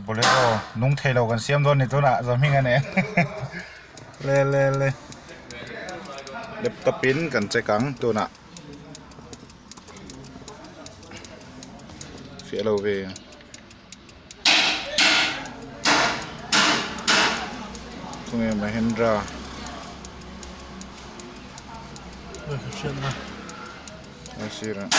Bolero nung thei lo kan siam dawn ni tunah Zahming a nen le le le laptop in kan check ang tunah fiah lo ve. Tunge Mahindra. A sirah.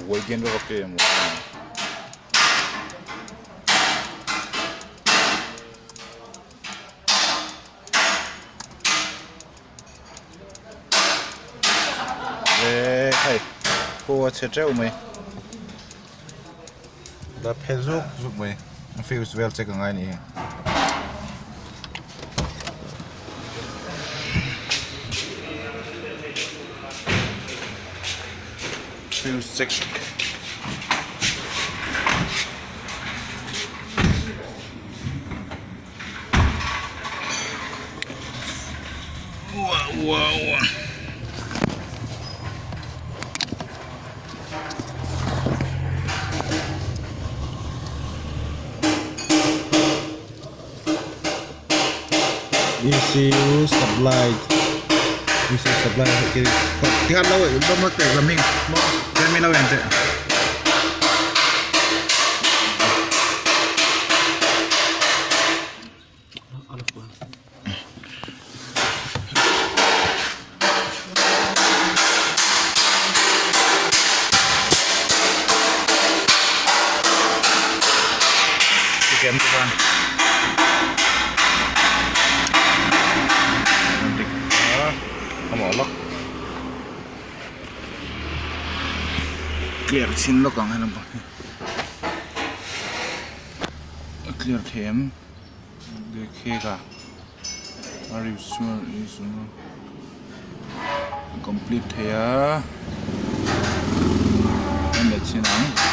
Wagon rawk te emaw Eee hei khu a chhe teuh mai la phe zuk zuk mai a fuse vel check angai anih hi. Fuse check. ECU supply ECU supply tikhan lo lo en teh. Clear chin lawk ang helam pang hi a clear thei em dekhega a complete thei a a let chin ang.